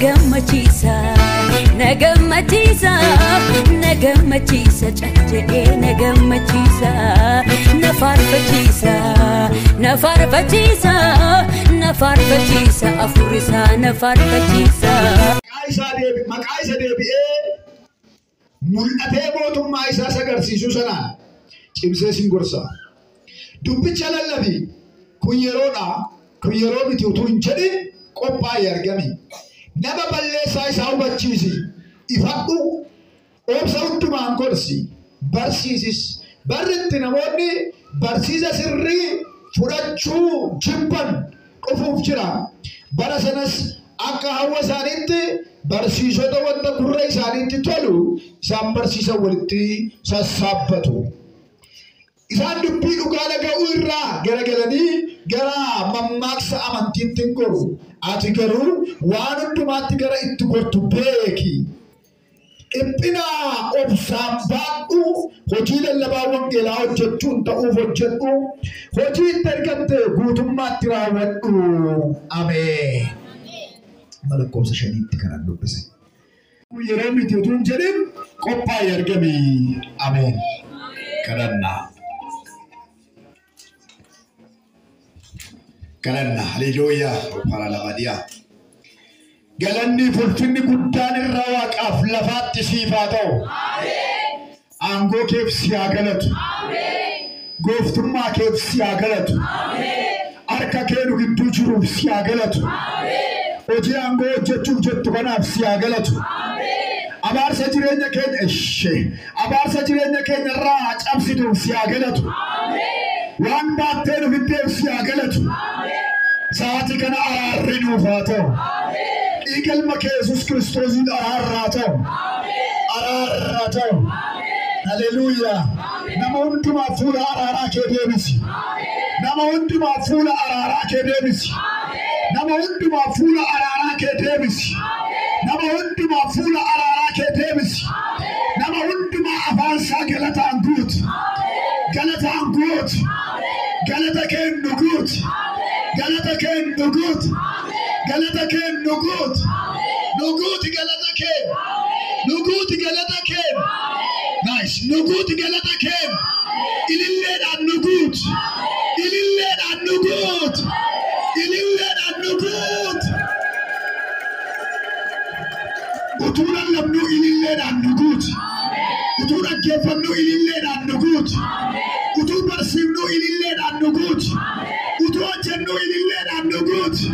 Nagammachiisa, nagammachiisa, nagammachiisa, cal jedhee nagammachiisa, na faarfachiisa, na faarfachiisa, na faarfachiisa, afurrisaa na faarfachiisa. Maqaa isa deebi'ee mul'atee mootummaa isaa agarsiisuu sanaan cimsee sin gorsa. Dubbicha lallabi, kun yeroodha, kun yeroo miti utuu hin jedhin qophaa'ee argami. Nama balleessaa isaa hubachiisi. Ifadhu, obsa hundumaan gorsi, barsiisis. Barri itti namoonni barsiisa sirrii fudhachuu jibban dhufuuf jira. Bara sanas akka hawwa isaaniitti barsiisota wanta gurra isaaniitti tolu isaan barsiisan walitti sassaabbatu. Isaan dubbii dhugaa dhaga'uu irraa garagalanii gara mammaaksa amantiitti hin goru. Ati garuu waan hundumaatti gara itti gortu beeki. Dhiphina obsaan baadhu, hojii lallabaa wangeelaa hojjechuun ta'uuf hojjedhu. Hojii itti argamte guutummaatti raawwadhu. Ameen. Lakkoofsa 5tti kanan dubbise. Yeroo miti utuu hin jedhin qophaa'ee argami. Ameen. Kadhannaa. Kadhannaa. Haleluuyaa. Para lamadiyaa. Galanni fulfinni guddaan irra waaqaaf lafaatti siif haa ta'u. Aangoo keef si haa galatu. Gooftummaa keef si haa galatu. Harka kee nu gidduu jiruuf si haa galatu. Hojii aangoo hojjechuuf jettu kanaaf si haa galatu. Abaarsa jireenya keenya ishee abaarsa jireenya keenya irraa cabsituuf si haa galatu. Waan baattee nu fiddeef si haa galatu. Sa'aatii kana araarri nuuf haa ta'u. Dhiiga ilma kee Yesuus Kiristoosiin araarri haa ta'u. Araarri haa ta'u. Haleluuyaa. Nama hundumaaf fuula araaraa kee deebisi. Nama hundumaaf fuula araaraa kee deebisi. Nama hundumaaf fuula araaraa kee deebisi. Nama hundumaaf fuula araaraa kee deebisi. Nama hundumaa afaan isaa galataan guuti. Galataan guuti. Galata kee nu guuti. Galata kee nu guuti. Galata kee nu guuti. Nu guuti galata kee. Nu guuti galata kee. Nice. Nu guuti galata kee. Ililleedhaan nu guuti. Ililleedhaan nu guuti. Ililleedhaan nu guuti. Utuu lallabnuu ililleedhaan nu guuti. Utuu dhaggeeffannuu ililleedhaan nu guuti. Utuu barsiifnuu ililleedhaan nu guuti. Utuu hojjennuu ililleedhaan nu guuti.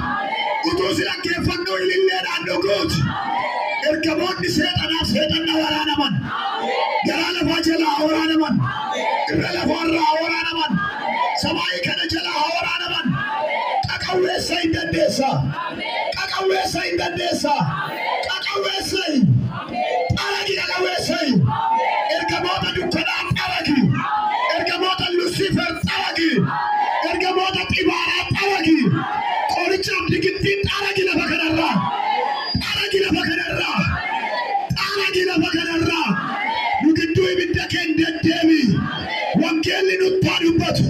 Utuu si dhaggeeffannuu ililleedhaan nu guuti. Ergamoonni seexanaaf seexanna waraanaman. Garaa lafaa jalaa waraanaman. Irra lafaarraa waraanaman. Samaayii kana jalaa waraanaman. Qaqawweessa hin dandeessa. Qaqawweessa hin dandeessa. Qaqawweessa hin. Xaragi qaqawweessa hin. Ergamoota dukkanaa xaragi. Ergamoota Lusifer xaragi. Ergamoota xibaaraa xaragi. Qorichaaf digittiin xaragi lafa kanarraa. Xaragi lafa kanarraa. Xaragi lafa kanarraa. Nu gidduu ibidda kee hin deddeebi. Wangeelli nutti haa dubbatu.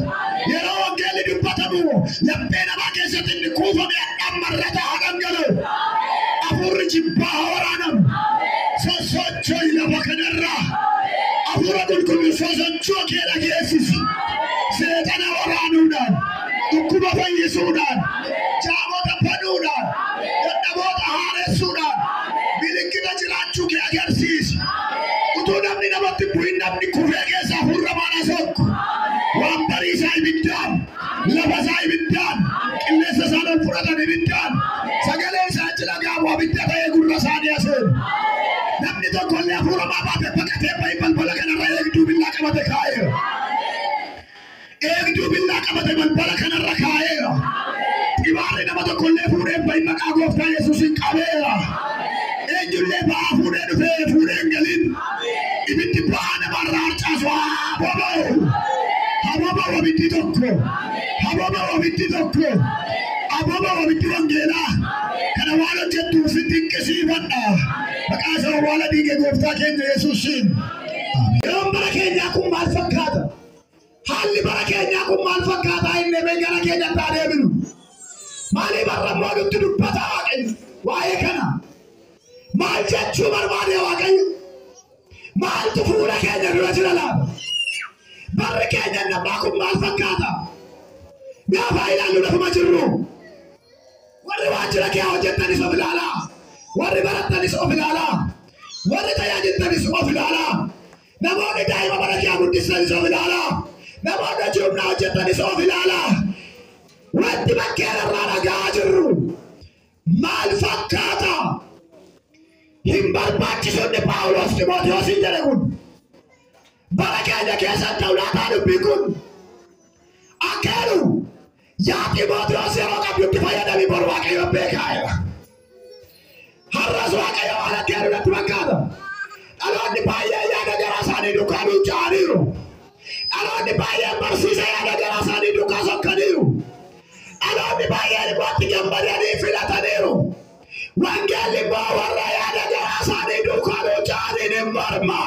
Yeroo wangeelli dubbatamu laphee namaa keessatti inni kuufame dhammarrata haa dhangala'u. Hafuurri jibbaa haa waraanamu. Sosocho'i lafa kanarraa. Hafuura qulqulluu sosochoo kee dhageessisi. Seexana waraanuudhaan, dhukkuba fayyisuudhaan, jaamota banuudhaan, dadhaboota haaressuudhaan, milikkita jiraachuu kee agarsiisi. Utuu namni namatti hin bu'in namni kufee keessaa hafuurra maana sokku. Waan bariisaa ibiddaan, lafa isaa ibiddaan, qilleensa isaan ol fudhatan ibiddaan, sagalee isaa achi dhaga'amu abidda ta'ee gurra isaanii aseenu. Namni tokko illee hafuura maa baate baqatee bahi balbala kanarra eegduu billaa qabate kaa'eera. Eegduu billaa qabate balbala kanarra kaa'eera. Xibaarri nama tokko illee fuudhee bahi maqaa gooftaa Yesuusiin qabeera. Eenyullee ba'aa fuudhee dhufee fuudhee hin galin. Ibiddi ba'aa namarraa harcaasu haa boba'u. Haa boba'u abiddi tokko. Haa boba'u abiddi tokko. Haa boba'u abiddi wangeelaa. Kana waan hojjettuuf si dinqisiifadha. Maqaa isa awwaala dhiige gooftaa keenya Yesuusiin. Yeroon bara keenyaa kun maal fakkaata? Haalli bara keenyaa kun maal fakkaata? Inni mee gara keenyatti haa deebinu. Maaliif har'a immoo nutti dubbata Waaqayyo? Waa'ee kana. Maal jechuu barbaade Waaqayyo? Maaltu fuula keenya dura jira laata? Barri keenya namaa kun maal fakkaata? Gaafa ilaallu lafuma jirru. Warri waajjira kee hojjettanis of ilaalaa. Warri barattanis of ilaalaa. Warri tajaajiltanis of ilaalaa. Namoonni daa'ima mana kee guddisanis of ilaalaa. Namoonni hojii humnaa hojjettanis of ilaalaa. Wanti bakkeen irraa dhaga'aa jirru maal fakkaata? Hin barbaachisu inni Phaawulos Ximootiyoosiin jedhe kun. Bara keenya keessatti ulaataa dubbiin kun akka jedhu yaa Ximootiyoos yeroo qabdutti fayyadamii bor Waaqayyo beekaa jedha. Har'as Waaqayyo waan akka jedhu natti fakkaata. Dhaloonni baay'een yaada garaa isaanii duukaa luucca'aniiru. Dhaloonni baay'een barsiisa yaada garaa isaanii duukaa sokkaniiru. Dhaloonni baay'een immoo itti gammadanii filataniiru. Wangeelli immoo warra yaada garaa isaanii duukaa luucca'aniin hin morma.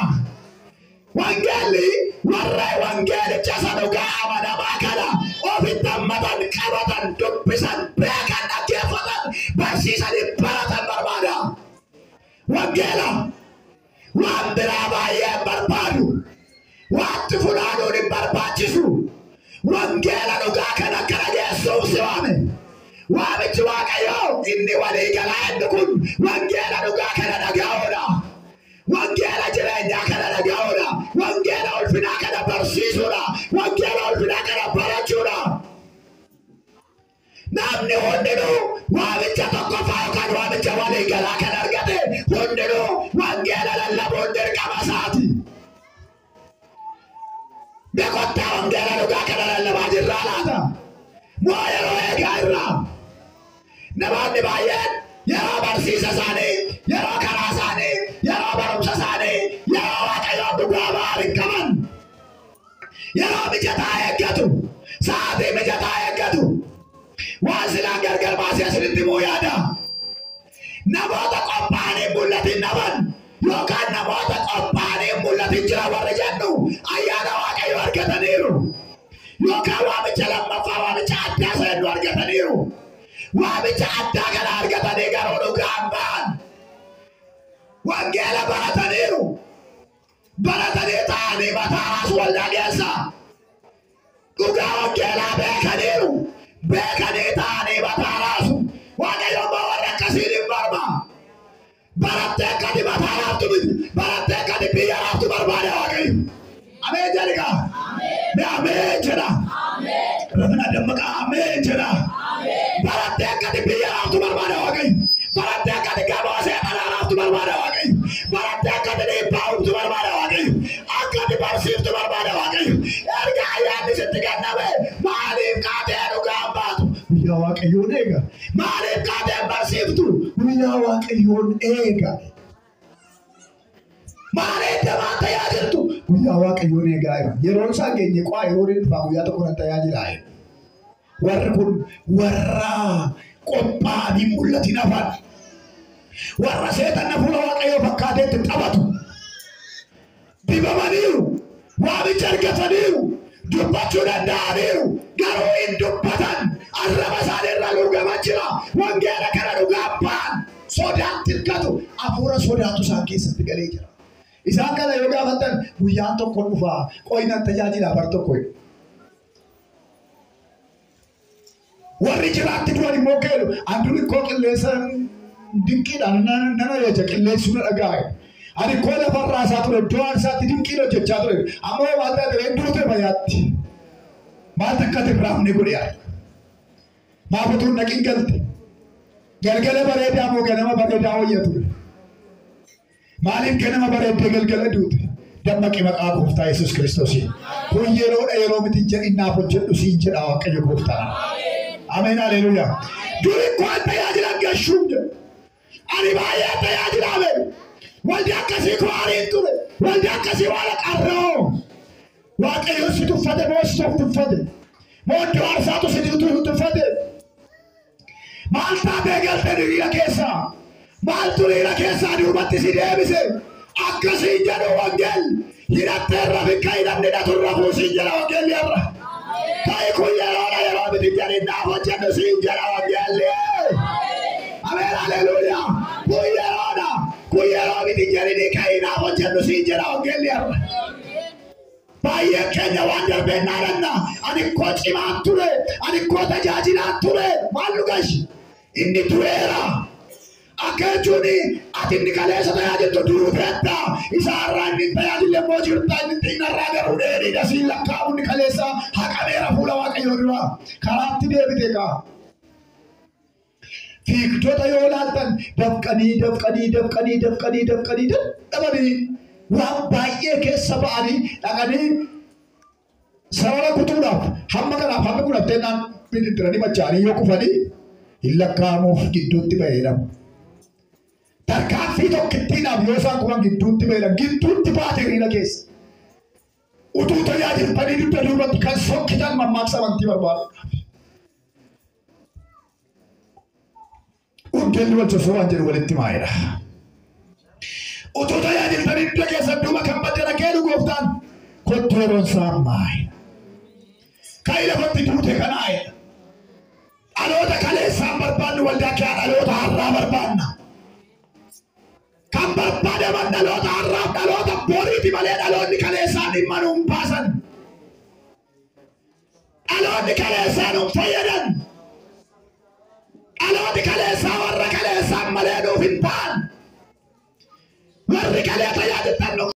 Wangeelli warra wangeelicha isa dhugaa amanamaa kana ofitti hammatan, qabatan, dubbisan, beekan, dhaggeeffatan, barsiisanii baratan barbaada. Wangeela waan biraa baay'ee hin barbaadu. Wanti funaanuun hin barbaachisu. Wangeela dhugaa kana akka dhageessuuf si waame. Waamichi Waaqayyoo inni walii galaa inni kun wangeela dhugaa kana dhaga'uudha. Wangeela jireenyaa kana dhaga'uudha. Wangeela ulfinaa kana barsiisuudha. Wangeela ulfinaa kana barachuudha. Namni hundinuu waamicha tokkoffaa yookaan waamicha walii galaa kan argate hundinuu wangeela lallabuun dirqama isaati. Mee kottaa wangeela dhugaa kana lallabaa jirraa laata? Moo yeroo eegaa irraa? Namoonni baay'een yeroo barsiisa isaanii, yeroo karaa isaanii, yeroo barumsa isaanii, yeroo Waaqayyoon dhugaa ba'an hin qaban. Yeroo mijataa eeggatu, sa'aatii mijataa eeggatu. Waan silaan gargar baasee asinitti himuu yaada. Namoota qophaa'anii hin mul'atin dhaban yookaan namoota qophaa'anii hin mul'atin jira warri jennu ayyaana Waaqayyoo argataniiru. Yookaan waamicha lammaffaa waamicha addaa isa jennu argataniiru. Waamicha addaa kana argatanii garuu dhugaan ba'an. Wangeela barataniiru. Baratanii taa'anii mataa raas waldaa keessa. Dhugaa wangeelaa beekaniiru. Beekanii taa'anii mataa raasu. Waaqayyo immoo warra akkasiin hin morma. Barattee akka ati mataa raaftu miti. Barattee akka ati biyya raaftu barbaada Waaqayyo. Ameen jedhi gaa. Mee ameen jedha. Rafina dammaqaa ameen jedha. Barattee akka ati biyya raaftu barbaada Waaqayyo. Barattee akka ati gamoo seexanaa raaftu barbaada Waaqayyo. Barattee akka ati dhiibbaa uumtu barbaada Waaqayyo. Akka ati barsiiftu barbaada Waaqayyo. Erga ayyaanni sitti kenname maaliif kaatee dhugaan baatu? Guyyaa Waaqayyoon eega. Maaliif kaatee barsiiftu? Guyyaa Waaqayyoon eega. Maaliif dabaan tajaajiltu? Guyyaa Waaqayyoon eegaa jira. Yeroon isaan geenye qaa yeroon inni dhufaa guyyaa tokko nan tajaajilaa jira. Warri kun warra qophaa'anii mul'atin hafan. Warra seexanna fuula Waaqayyoo fakkaateetti taphatu. Dibamaniiru. Waamicha argataniiru. Dubbachuu danda'aniiru. Garuu hin dubbatan. Arraba isaanii irra lugaman jira. Wangeela kana dhugaa ba'an. Sodaatti hirkatu. Hafuura sodaatu isaan keessatti galee jira. Isaan kana yoo gaafattan guyyaan tokko dhufaa. Qo'inan tajaajilaa bar tokko. Warri jiraatti du'an immoo keelu. Ani koo qilleensa dinqiidhaan nan ajaja qilleensuu na dhaga'e. Ani koo lafarraa isaa ture iddoo aarsaatti dinqiin hojjechaa ture. Amma yoo maal taate hin duute fayyaatti. Maal takka ati raafne godhe yaada. Maaf utuu hin dhaqin galte. Galgala bareedaa moo ganama bareedaa wayya ture. Maaliif ganama bareeddee galgala duute? Dammaqi maqaa gooftaa Yesuus Kiristoosiin. Kun yeroodha yeroo miti jedhin naaf hojjedhu siin jedha Waaqayyo gooftaan. Ameen haleluuyaa. Duri koo tajaajila gashuun jedhu. Ani baay'ee tajaajilaa beeku. Waldi akkasii koo ariin ture. Waldi akkasii waan qarroo. Waaqayyo si tuffate moo si of tuffate? Moo iddoo aarsaatu si tuffate? Maal taatee galte hiriira keessaa? Maaltu hiriira keessaa duubatti si deebise? Akkasiin jedhu wangeelli. Hidhattee rafin kan hidhamne hidhatu rafuu siin jedha wangeelli har'a. Ka'i kun yeroodha yeroo miti jedhin naaf hojjedhu siin jedha wangeelli. Ameen haleluuyaa. Kun yeroodha. miti jedhanii ka'ii naaf hojjedhu siin jedha wangeelli har'a. Baay'een keenya waan darbeen dhaadanna. Ani koo cimaan ture, ani koo tajaajilaan ture, maal nu gashi? Inni tureera. Akka jechuun ati inni kaleessa tajaajiltu duruu feetta. Isa har'aa inni hin tajaajille immoo jirta. Inni xinnarraa garuu dheeriidha siin lakkaa'u inni kaleessa haqameera fuula Waaqayyoo dura. Karaatti deebite kaa. Fiigdota yoo ilaaltan dafqanii dafqanii dafqanii dafqanii dafqanii dadhabanii waan baay'ee keessa ba'anii dhaqanii sarara kutuudhaaf hamma kanaaf hamma kun hafteenaan bididdiranii machaanii yoo kufanii hin lakkaa'amuuf gidduutti ba'eedhamu. Tarkaanfii tokkittiidhaaf yoo isaan kufan gidduutti ba'eedha. Gidduutti baate hiriira keessa. Utuu tajaajiltanii dugda duubatti kan sokkitan mammaaksa amantii barbaadu. Wangeelli wal sosoowwan jedhu walitti maayidha. Utuu tajaajiltanii dugda keessan duuba kan badde dhaggeenu gooftaan kottu yeroon isaa maayidha. Ka'i lafatti duute kanaa'edha. Dhaloota kaleessaan barbaannu waldaa kee dhaloota har'aa barbaanna. Kan barbaadaman dhaloota har'aaf dhaloota boriiti malee dhaloonni kaleessaan dhimma nuun baasan. Dhaloonni kaleessaa